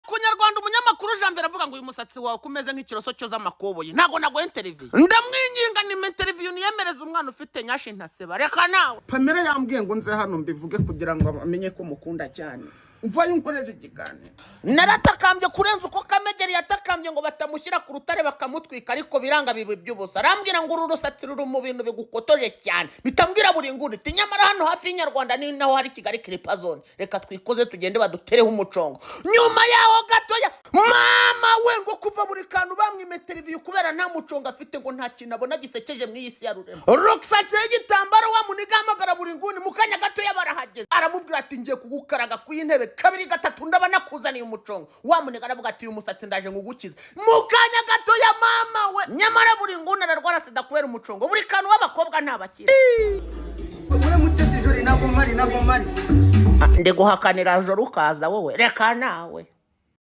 Kunyarwanda, umunyamakuru Janvier aravuga ngo uyu musatsi wawe ko umeze nk'ikiroso cyoza amakoboyi, ntabwo naguha interview. Ndamwinginga, nima interview, niyemereze umwana ufite nyashi ntaseba. Reka nawe. Pamela yambwiye ngo nze hano mbivuge kugira ngo amenye ko mukunda cyane. Mvayo nkoreje ikiganiro. Naratakambye kurenza uko Kamegeri yatakambye ngo batamushyira ku rutare bakamutwika, ariko biranga, biba iby'ubusa. Arambwira ngo uru rusatsi ruri mu bintu bigukotoje cyane. Bitambwira buri nguni iti nyamara hano hafi y'Inyarwanda ni naho hari Kigali Clipper Zone, reka twikoze tugende badutereho umucongo. Nyuma yaho gatoya, mama we, ngo kuva buri kantu bamwima interview kubera nta mucongo afite, ngo nta kintu abona gisekeje mu iyi si ya rurema. Roxy igitambaro, wa muniga ahamagara buri nguni. Mu kanya gatoya barahageze. Aramubwira ati ngiye kugukaraga ku intebe kabiri gatatu, ndaba nakuzaniye umucongo. Wa muniga aravuga ati uyu musatsi ndaje ngugukize. Mu kanya gatoya, mama we, nyamara buri nguni ararwara sida kubera umucongo. Buri kantu w'abakobwa ntabakira. We Mutesi Jolly, ntabwo mpari, ntabwo mpari. Ndi guhakanira joro ukaza wowe, reka nawe.